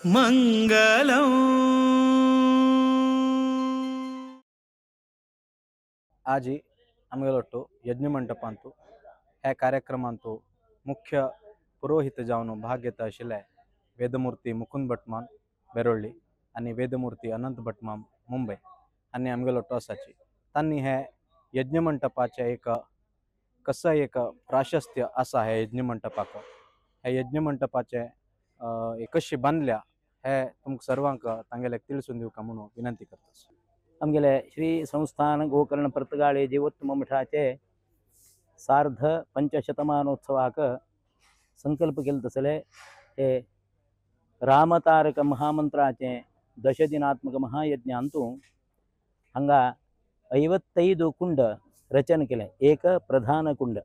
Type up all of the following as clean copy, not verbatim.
मंगलम. आजी आमगेलोट्टु यज्ञमंटपांतु ह्या कार्यक्रमांतु मुख्य पुरोहित जावन भाग घेता आशिल्ले वेदमूर्ती मुकुंद भटमान बेरोळ्ळी आनी वेदमूर्ती अनंत भटमाम मुंबय आनी आमगेलोट्टु आसाची. तांणी हे यज्ञमंटपाचें एक कसो एक प्राशस्त्य आसा, हे यज्ञमंटपाक, हे यज्ञमंटपाचें कशी बांदल्या हे तुमकां सर्वांक तांगेले तिळसून दिवका म्हणून विनंती करता. आमगेले श्री संस्थान गोकर्ण पर्तगाळे जीवोत्तम मठाचे सार्ध पंचशतमानोत्सवाक संकल्प केले तसले हे रामतारक महामंत्राचे दशदिनात्मक महायज्ञांतु हांगा 55 कुंड रचन केलें. एक प्रधान कुंड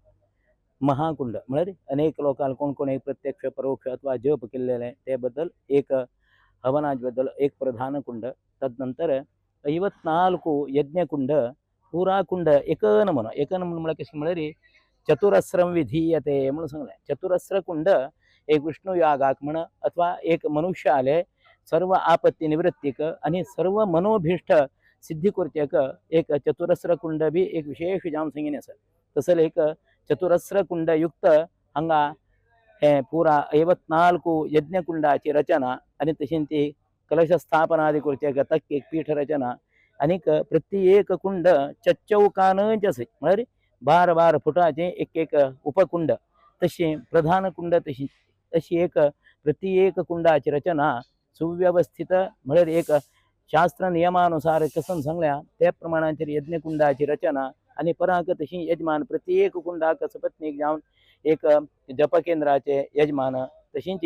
महाकुंड म्हळ्यार अनेक लोकांक कोण कोण एक प्रत्यक्ष परोक्ष अथवा जप केल्लेले ते बद्दल एक हवनाज बद्दल एक प्रधान कुंड. तदनंतर 54 यज्ञकुंड पुरा कुंड एक नमुना एक नमुना म्हळ्यार कशें म्हळ्यार चतुरस्रम विधीयते म्हणून सांगलें. चतुरस्र कुंड एक विष्णु यागाक म्हण अथवा एक मनुष्य आले सर्व आपत्ती निवृत्तीक आनी सर्व मनोभीष्ट सिद्धी करचेक एक चतुरस्र कुंड बी एक विशेष जावन सांगिन आसा. तसले एक चतुरस्र कुंडयुक्त हांगा हे पुरा 54 यज्ञकुंडाची रचना आनी तशीं ती कलशस्थापनादी करचेक तक एक पीठ रचना आनीक प्रत्येक कुंड चच्चौकानच आसा म्हळ्यार 12 12 फुटाचे एक एक उपकुंड तशी प्रधान कुंड तशी अशी एक प्रत्येक कुंडाची रचना सुव्यवस्थित म्हळ्यार एक शास्त्र नियमानुसार कसं सांगल्या त्या प्रमाणाचेर यज्ञकुंडाची रचना आनी पराक तशी यजमान प्रत्येक कुंडाक सपत्नीक जावन एक जपकेंद्राचे यजमान तशींच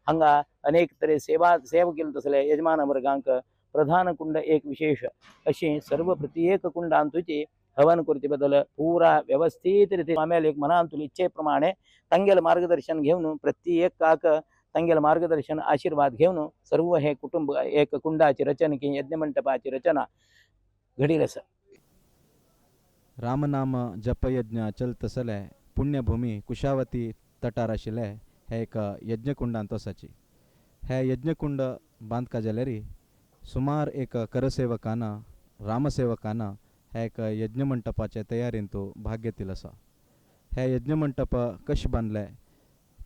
हांगा अनेक तरे सेवा सेवा केली तसले यजमान वर्गांक प्रधान कुंड एक विशेष अशी सर्व प्रत्येक कुंडांतुची हवन करचे बदल पुरा व्यवस्थित रीती आम्हाला एक मनांतुल इच्छे प्रमाणे तांगेले मार्गदर्शन घेवन प्रत्येकाक तांगेले मार्गदर्शन आशीर्वाद घेवन सर्व हे कुटुंब एक कुंडाची रचना की यज्ञमंटपाची रचना घडील आसा. रामनाम जपयज्ञ चलतसले पुण्यभूमी कुशावती तटार आशिल्ले हे एक यज्ञकुंडांत आसाची. हे यज्ञकुंड बांदका जाल्यार सुमार एक करसेवकान रामसेवकान हे एक यज्ञमंटपाचे तयारींतु भाग घेतिल्लो आसा. हे यज्ञमंटप कशें बांदले,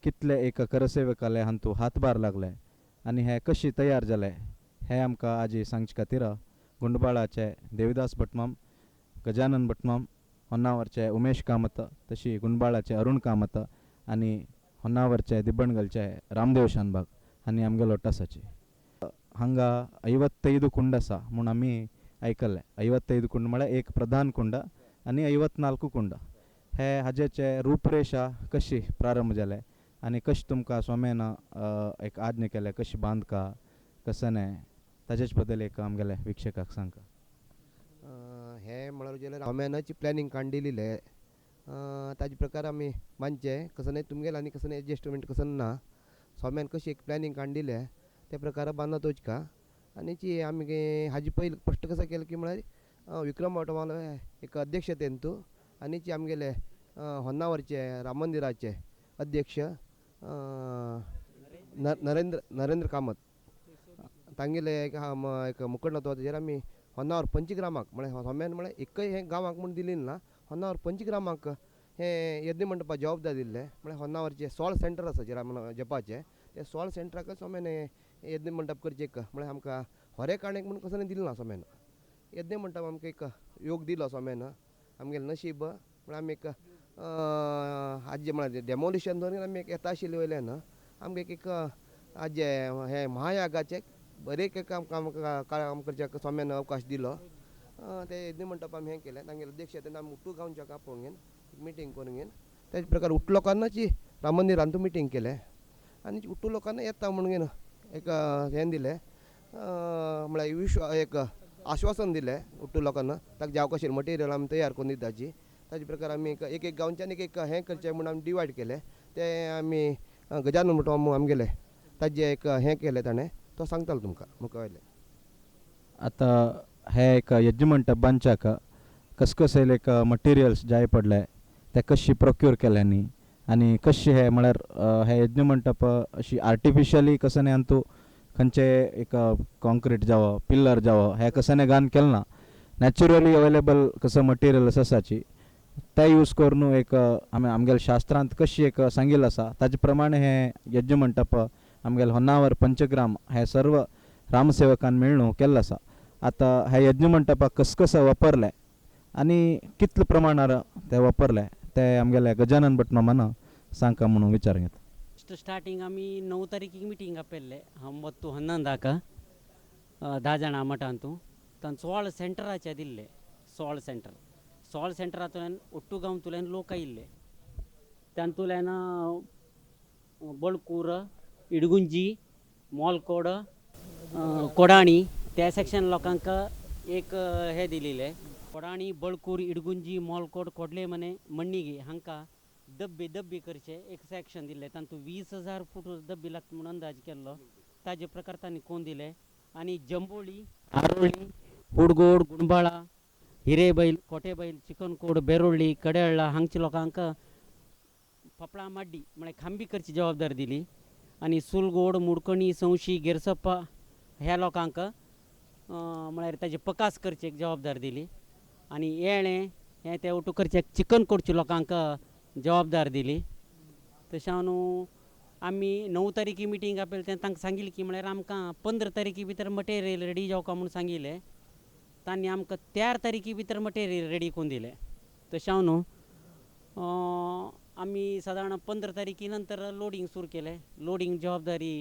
कितले एक करसेवकाले हांतू हातभार लागले आनी हे कशी तयार जाले हे आमकां आजी सांगचे खातीर गुंडबाळाचे देविदास भटमाम, गजानन भटमाम, होन्नावरचे उमेश कामत, तशी गुंडबाळाचे अरुण कामत आनी होन्नावरचे दिब्बणगलचे रामदेव शानबाग आनी आमगेलो आसाची. हांगा 55 कुंड आसा म्हूण आमी आयकल्लें. 55 कुंड म्हळ्यार एक प्रधान कुंड आनी 54 कुंड. हे हाजेचे रूपरेशा कशी प्रारंभ जाले आनी कशें तुमकां स्वाम्यान एक आज्ञा केले कशें बांदका कसं न्हय ताजेच बद्दल एक आमगेले वीक्षकाक सांगका. हे म्हळ्यार जाल्यार स्वाम्यानाची प्लॅनिंग काडून दिलेलें ताजे प्रकार आमी बांदचें कसं न्हय तुमगेलें आनी कसं न्हय एडजस्टमेंट कसं ना स्वाम्यान कशी एक प्लॅनिंग काडून दिलें त्या प्रकार बांदत वचका. आनी ची आमी हाजे पयलीं फस्ट कसं केलें की म्हळ्यार विक्रम भटमाल एक अध्यक्षतेंतू आनी ची आमगेले होन्नावरचे राम मंदिराचे अध्यक्ष नरेंद्र कामत तांगेले एक एक मुखंडत्व तेजेर आमी होन्नावर पंचग्रामाक म्हळ्यार स्वाम्यान म्हळ्यार एकय हे गांवाक म्हूण दिली ना, होन्नावर पंचग्रामाक हे यज्ञमंडपा जबाबदार दिल्ले. म्हळ्यार होन्नावरचे 16 सेंटर आसा जे राम जपाचे ते 16 सेंटराक स्वाम्यान हे यज्ञमंडप करचें एक म्हळ्यार आमकां हरेक म्हूण कसो दिलें ना स्वाम्यान. यज्ञमंडप आमकां एक योग दिलो स्वाम्यान आमगेलें नशीब म्हळ्यार आमी एक आजे म्हळ्यार डेमोलिशन धरून आमी एक येता आशिल्ले वयल्यान आमकां एक आजे हे महायागाचें बरें एक काम काम काम करच्याक स्वाम्यान अवकाश दिलो. ते यज्ञमंडप आमी हें केलें तांगेले अध्यक्षतेन आमी उट्टू गांवच्या आपोवन घेवन मिटींग करून घेवन तेज प्रकार उट्टू लोकांनाची राम मंदिरांतू मिटींग केलें आनी उट्टू लोकांना येता म्हणून घेवन एक हें दिलें म्हळ्यार विश्व एक आश्वासन दिलें उट्टू लोकांना ताका जावं कशें मटेरियल आमी तयार करून दिताची. ताजे प्रकार आमी एक एक गांवच्यान एक एक हें करचें म्हूण आमी डिवायड केलें तें आमी गजानन भटमाम आमगेले ताजें एक हें केलें ताणें तो सांगतालो तुमकां मुखावयलें. आतां हे एक यज्ञमंटप बांदच्याक कसकसले एक मटेरियल्स जाय पडले ते कशी प्रोक्यूर केल्यांनी आनी कशें हे म्हळ्यार हे यज्ञमंटप अशी आर्टिफिशियली कसं न्ही अंतू खंयचे एक कॉन्क्रीट जावं पिल्लर जावं हें कसाने घालून केलें ना. नॅचरली अवेलेबल कसो मटेरियल आसाची ते यूज करून एक आमी आमगेल्या शास्त्रांत कशी एक सांगिल्लें आसा ताजे प्रमाणे हें यज्ञ मंटप आमगेले होन्नावर पंचग्राम हे सर्व रामसेवकान मेळून केल्लें आसा. आतां हे यज्ञ मंटपाक कस कसं वापरलें आनी कितले प्रमाणार ते वापरले ते आमगेले गजानन भट मामान सांगका म्हणून विचार घेता. स्टार्टिंग आमी 9 तारखेक मिटींग आपयल्ले ಒಂಬತ್ತು ಹನ್ನೊಂದಾಕ 10 ಜನ मठांतू तांकां 16 सेंटराचे दिल्ले. 16 सेंटर 16 सेंटरांतल्यान ಒಟ್ಟು गांवांतल्यान लोक आयिल्ले. तातूंतल्यान बळकूर, इडगुंजी, मोलकोड, कोडाणी त्या सेक्शन लोकांक एक हे दिलेले. कोडाणी, बळकूर, इडगुंजी, मोलकोड, कोडले मने, मण्णिगे हांकां डब्बे डब्बे करचे एक सेक्शन दिल्ले. तातूंत 20,000 फूट डब्बे लागता म्हणून अंदाज केल्लो. ताजे प्रकार तांणी कोण दिले. आनी जंबोळी, आरोळी, हुडगोड, गुंडबाळा, हिरेबैल, कोटेबैल, चिकनकोड, बेरोळ्ळी, कडेहळ्ळा हांगच्या लोकांक फपळा माड्डी म्हळ्यार खांबी करची जबाबदारी दिली. आनी सुलगोड, मुडकणी, संशी, गेरसप्पा ह्या लोकांक म्हळ्यार ताजे पकास करची एक जबाबदारी दिली. आनी येळें हें ते ओटू करचे चिकनकोडच्या लोकांक जबाबदारी दिली. तशें न्हू आमी 9 तारखे मिटींग आपयलें तेन्ना तांकां सांगिल्लें की म्हळ्यार आमकां 15 तारखे भितर मटेरियल रेडी जावका म्हूण सांगिल्लें. तांणी आमकां 4 तारखे भितर मटेरियल रेडी करून दिलें. तशें न्हू आमी सादारण 15 तारखे नंतर लोडींग सुरू केलें. लोडींग जबाबदारी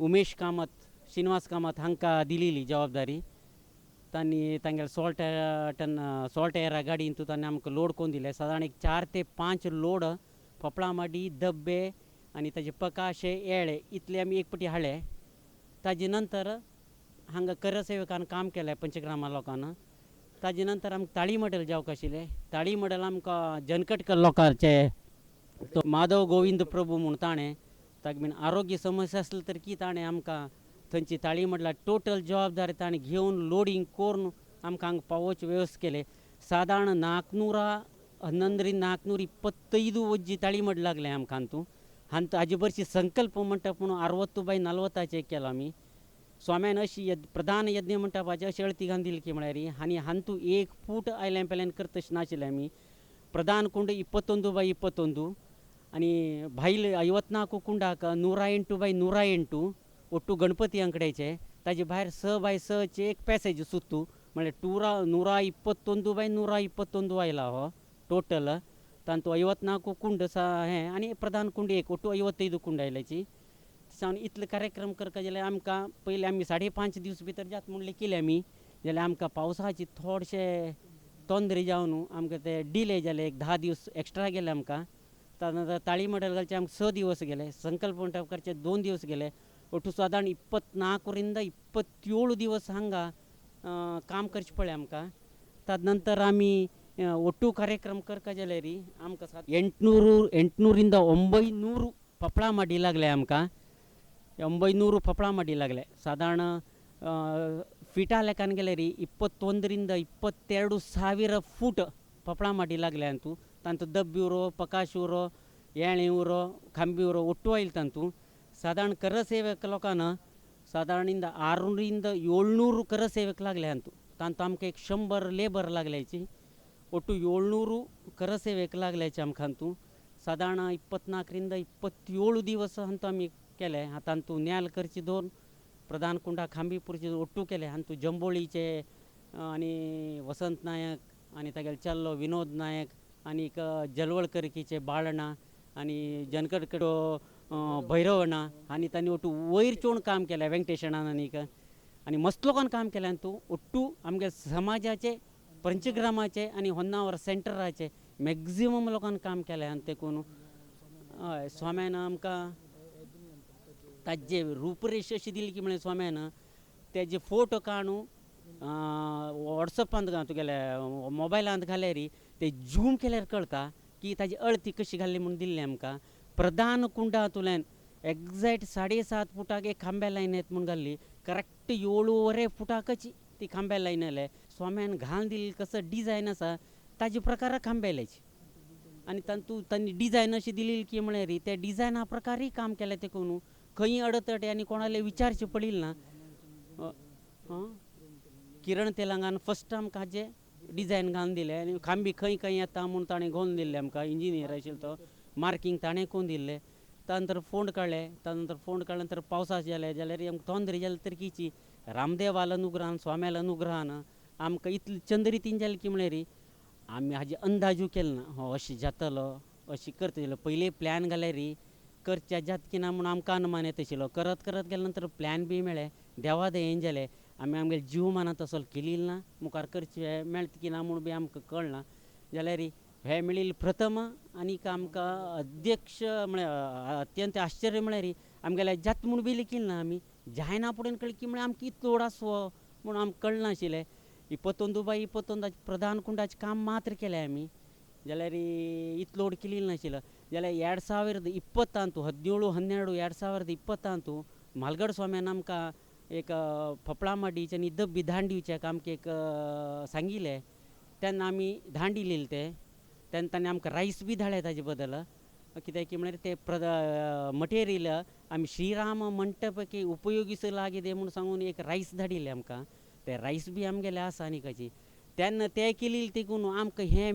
उमेश कामत, श्रीनिवास कामत हांकां दिलेली जबाबदारी. तांणी तांगेले 16 टन 16 एरा गाडयेन तांणी आमकां लोड करून दिले. सादारण एक 4 ते 5 लोड फपळा माडी, डब्बे आनी ताजे पकाशे, येळे इतले आमी एक पटी हाडले. ताजे नंतर हांगा करसेवकान काम केलें पंचग्रामा लोकांना. ताजे नंतर आमकां ताळी मडल जावंक आशिल्लें. ताळी मडल आमकां जनकटकर लोकांचे तो माधव गोविंद प्रभू म्हूण ताणें ताका बीन आरोग्य समस्या आसली तर की ताणें आमकां थंयची ताळी मडला टोटल जबाबदारी ताणें घेवन लोडींग करून आमकां हांगा पावोवची वेवस्था केली. सादारण 411 425 वज्जी ताळी मड लागलें आमकां हातूंत. हांतू हाजे बरशी संकल्प मंटप म्हणून 60 बाय 40 केलो आमी. स्वाम्यान अशी प्रधान यज्ञ मंटपाची अशी अळती घालून दिली की म्हळ्यार आनी हांतू 1 फूट आयल्यान पेल्यान करतशें नाशिल्लें आमी. प्रधान कुंड 21 बाय 21 आनी भायल 54 कुंडाक 108 बाय 108 ಒಟ್ಟು गणपती ಅಂಕಡೆचे. ताजे भायर 6 बाय 6 एक पॅसेज सुत्तू म्हळ्यार 121 बाय 121 आयला हो टोटल. तांतू 54 कुंड सा हें आनी प्रधान कुंड एक ಒಟ್ಟು 55 कुंड आयल्याची. सावन इतले कार्यक्रम करता जाल्यार आमकां पयलीं आमी 5.5 दीस भितर जाता म्हणलें केलें आमी. जाल्यार आमकां पावसाची थोडशे तोंदरे जावन आमकां ते डिले जाले. एक 10 दिवस एक्स्ट्रा गेले आमकां. ताजे ताळी मडल घालचे आमकां 6 दिवस गेले. संकल्प मंटप करचे 2 दिवस गेले. ಒಟ್ಟು ಸಾಧಾರಣ 24ರಿಂದ 27 ದಿವಸ हांगा काम करचें पडलें आमकां. तदनंतर आमी ಒಟ್ಟು ಕಾರ್ಯಕ್ರಮ करका जाल्यार आमकां 800ರಿಂದ 900 फपळा माडी लागले आमकां. 900 फपळा माडी लागले. सादारण फिटा लेखान गेल्यार 21ರಿಂದ 22 ಸಾವಿರ फूट फपळा माडी लागले अंतू. तांतू डब्बी उरो, पकाश उरो, येळे उरो, खांबी उरो ಒಟ್ಟು ಆಯ್ಲು ತಾಂತು. ಸಾಧಾರಣ ಕರಸೇವಕ लोकांना सादारणिंद 600ರಿಂದ 700 करसेवक लागले अंतू. तांतू आमकां एक 100 लेबर लागल्याची. ಒಟ್ಟು 700 करसेवक लागल्याचे आमकां अंतू. सादारण 24ರಿಂದ 27 दिवस अंतू आमी केले. तांतू न्याल करची 2, प्रधान कुंडा खांबीपूरची ಒಟ್ಟು केले. अंतू जंबोळीचे आनी वसंत नायक आनी तागेले चल्लो विनोद नायक आनीक जलवळकरकीचे बाळणा आनी जनकटकडो भैरवणा आनी तांणी ಒಟ್ಟು वयर चोवन काम केलें वेंकटेशणान आनीक आनी मस्त लोकान काम केलें. अंतू ಒಟ್ಟು आमगे समाजाचे पंचग्रामाचे आनी होन्नावर सेंटराचे मॅक्झिमम लोकान काम केलें. आनी तेकून हय स्वाम्यान आमकां ताजे रूपरेश अशी दिली की म्हळ्यार स्वाम्यान तेजे फोटो काडून वॉट्सएपांत तुगेले मोबायलांत घाल्यार ते झूम केल्यार कळटा की ताजी अळती कशी घाल्ली म्हूण दिल्ली आमकां. प्रधान कुंडांतल्यान एग्जॅक्ट 7.5 फुटाक एक खांब्या लायन येत म्हूण घाल्ली. करेक्ट 7.25 फुटाकच ती खांब्या लायन आयले. स्वाम्यान घालून दिल्ली कसो डिजायन आसा ताजे प्रकारा खांबे लायचे आनी तांतू तांणी डिजायन अशी दिली की म्हळ्यार त्या डिजायना प्रकारय काम केलें. देखून खंय अडतटे आनी कोणाले विचारचें पडिल्लें ना. किरण तेलंगान फस्ट आमकां हाजें डिजायन घालून दिलें आनी खांबी खंय खंय येता म्हूण ताणें घोवन दिल्लें आमकां. इंजिनियर आशिल्लो तो मार्कींग ताणें करून दिल्लें. ताच्या नंतर फोंड काडले, ताच्या नंतर फोंड काडले नंतर पावसा जालें जाल्यार आमकां तोंदरी जाली तर किची रामदेवाल अनुग्रहान स्वाम्याल अनुग्रहान आमकां इतले चंद रितीन जालें की म्हळ्यार आमी हाजे अंदाजू केलो ना हो अशें जातलो अशें करतलो. पयलीं प्लॅन घाल्यार करच्या जात की ना म्हूण आमकां अनुमान येता आशिल्लो. करत करत गेले नंतर प्लॅन बी मेळ्ळें, देवा दयेन जालें. आमी आमगेले जीव मानात तसो केली ना, मुखार करचें मेळटा की ना म्हूण बी आमकां कळना. जाल्यार हें मेळिल्लें प्रथम आनीक आमकां अध्यक्ष म्हळ्यार अत्यंत आश्चर्य म्हळ्यार आमगेल्या जात म्हूण बी लेखिल्लें ना आमी जायना फुडें कळ्ळें की म्हळ्यार आमकां इतलो व्हड आसो म्हूण आमकां कळनाशिल्लें. इपतोंदू बाई इपतोंदाचें प्रधान कुंडाचें काम मात्र केलें आमी, जाल्यार इतलो व्हड केलें नाशिल्लें. जाल्यार 2020 17, 12, 2020 म्हालगड स्वाम्यान आमकां एक फपळा माडीचे आनी दब्बी धाड दिवच्याक आमकां एक सांगिल्लें. तेन्ना आमी धाड दिलेलें तें. तेन्ना ताणें आमकां रायस बी धाडलें ताजे बदल, कित्याक की म्हळ्यार तें मटेरियल आमी श्रीराम मंटपके उपयोगिसलाಗಿದೆ म्हूण सांगून एक रायस धाडिल्लें आमकां. ते रायस बी आमगेले आसा आनी कशी तेन्ना ते केली तिकून आमकां हें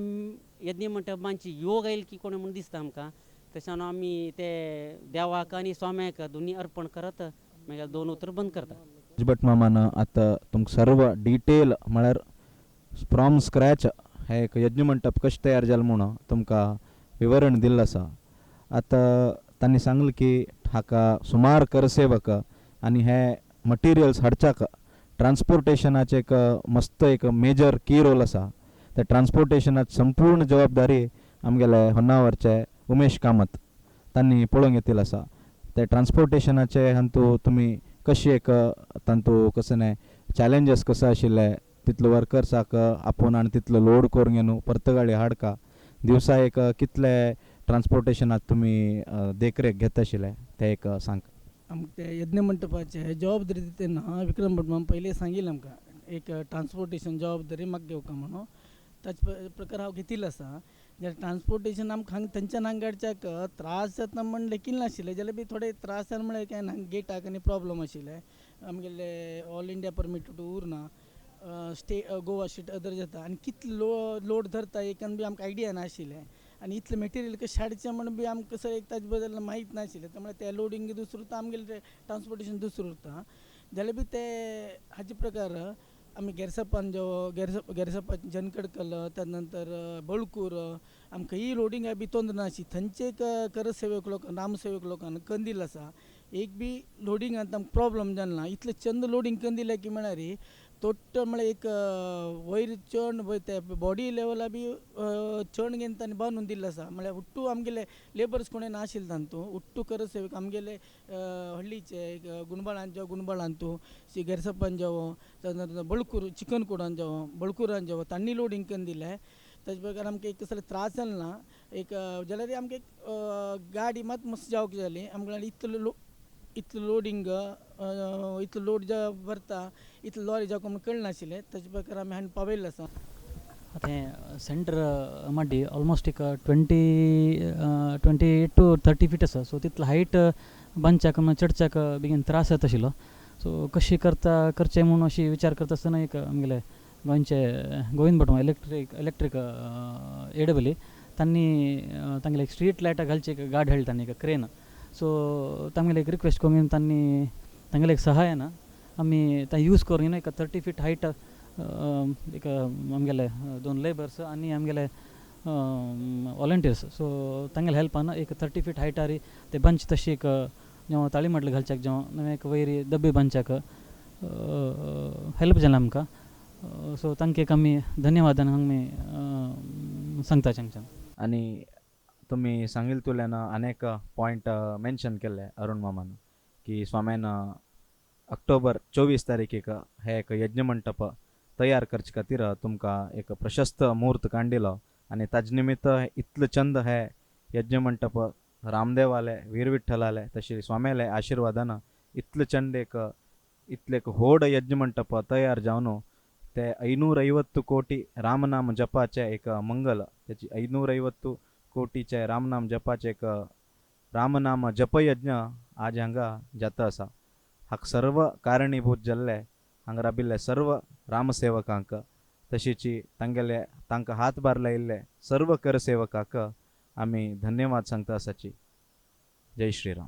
यज्ञ मंटप बांदची योग आयल की कोण म्हूण दिसता आमकां. तशें आमी ते देवाक आनी स्वाम्याक दोनी अर्पण करत मागीर दोन उतर बंद करता. भट मामान आतां तुमकां सर्व डिटेल म्हळ्यार फ्रॉम स्क्रॅच हे एक यज्ञमंटप कशें तयार जालें म्हूण तुमकां विवरण दिल्लें आसा. आतां तांणी सांगलें की हाका सुमार करसेवक आनी हे मटिरियल्स हाडच्याक ट्रान्सपोर्टेशनाचें एक मस्त एक मेजर की रोल आसा. त्या ट्रान्सपोर्टेशनाची संपूर्ण जबाबदारी आमगेले होन्नावरचे उमेश कामत तांणी पळोवंक घेतिल्लो आसा. ते ट्रान्सपोर्टेशनाचे हातूंत तुमी कशी एक तांतू कसो न्हय चॅलेंजीस कसो आशिल्ले, तितलो वर्कर्साक आपोवन आनी तितलो लोड करून घेवन पर्तगाळी हाडका दिवसा एक कितले ट्रान्सपोर्टेशनाक तुमी देखरेख घेता आशिल्ले तें एक सांग. आमकां ते यज्ञ मंटपाचे जबाबदारी दिता तेन्ना विक्रम भट मामा पयलीं सांगिल्लें आमकां एक ट्रान्सपोर्टेशन जबाबदारी म्हाका घेवका म्हणून. ताचे प्रकार हांव घेतिल्लो आसा. जाल्यार ट्रान्सपोर्टेशन आमकां हांगा थंयच्यान हांगा हाडच्याक त्रास जाता म्हण लेखिल्लें नाशिल्लें, जाल्यार बी थोडे त्रास जाले म्हळ्यार कांय ना, गेटाक आनी प्रोब्लम आशिल्लें आमगेले ऑल इंडिया परमीट उरना, स्टे गोवा स्टेट अदर जाता आनी कितलो लोड धरता एकान बी आमकां आयडिया नाशिल्लें आनी इतलें मटेरियल कशें हाडचें म्हण बी आमकां कसो एक ताजे बद्दल म्हायती नाशिल्लें. त्या मुळे ते लोडींग दुसरो उरता, आमगेलें ट्रान्सपोर्टेशन दुसरो उरता. जाल्यार बी ते हाजे प्रकार आमी गेरसप्पान जो गेरसप्पा जनकडकल, त्या नंतर बळकूर आमकां ही लोडींग बी तोंदर नाशी थंयचे एक करसेवक लोक रामसेवक लोकांक कंदील आसा एक बी लोडींगांत आमकां प्रोब्लम जालें ना. इतलें चंद लोडींग कंदील की म्हळ्यार टोटल म्हळ्यार एक वयर चण पळय ते बॉडी लेवला बी चण घेवन तांणी बांदून दिल्लो आसा. म्हळ्यार उट्टू आमगेले लेबर्स कोणूय नाशिल्ले तातूंत उट्टू करसेवक आमगेले हळ्ळीचे गुणबाळांचे गुणबाळांतू श्री गेरसप्पान जावं, बळकूर चिकनकोडान जावं, बळकूरान जावं तांणी लोडींग करून दिलें. ताजे बगर आमकां एक कसलो त्रास जालो ना. एक जाल्यार आमकां एक गाडी मात मस्त जावंक जाली आमकां. इतलो इतलो लोडींग इतलो लोड भरता इतलो लॉरी जावंक आमकां कळनाशिल्लें. ताजे प्रकार आमी हाडून पावयल्लो आसा. आतां हें सेंटर माड्डी ऑलमोस्ट एक 28 to 30 feet आसा. सो तितलो हायट बांदच्याक चडच्याक बेगीन त्रास जाता आशिल्लो. सो कशी करता करचें म्हूण अशी विचार करता आसतना एक आमगेले गोंयचे गोविंद भट इलेक्ट्रीक एडबली तांणी तांगेले एक स्ट्रीट लायटां घालची एक गाडी हाडली तांणी एक क्रेन. सो तांगेले एक रिक्वेस्ट करून तांणी तांगेले एक सहाय्यान आमी ते यूज करून एक 30 फीट हायट एक आमगेले दोन लेबर्स आनी आमगेले वॉलंटियर्स सो तांगेले हेल्पान एक 30 फीट हायटार ते बांदचे तशी एक जेव्हा ताळी म्हटलें घालच्याक जेव्हा नवे एक वयर डब्बे बांदच्याक हेल्प जालें आमकां. सो तांकां एक आमी धन्यवादान आमी सांगता हांगच्यान. आनी तुमी सांगिल्ले तुल्यान अनेक पॉयंट मेन्शन केल्ले अरुण मामान की स्वाम्यान ऑक्टोबर 24 तारखेक हे एक यज्ञमंटप तयार करचे खातीर तुमकां एक प्रशस्त म्हूर्त काडलो आनी ताजे निमित्त इतलो चंद हे यज्ञमंटप रामदेवाले वीरविठ्ठलाले तशें स्वाम्याले आशिर्वादान इतलो चंद एक इतले एक व्हड यज्ञमंटप तयार जावन ते 550 कोटी रामनाम जपाचें एक मंगल त्याची 550 कोटीचे रामनाम जपाचें एक रामनाम जपयज्ञ आज हांगा जाता आसा. हाका सर्व कारणीभूत जाल्ले हांगा राबिल्ले सर्व रामसेवकांक तशीच तांगेले तांकां हातभार लायिल्ले सर्व करसेवकाक आमी धन्यवाद सांगता आसाची. जय श्रीराम.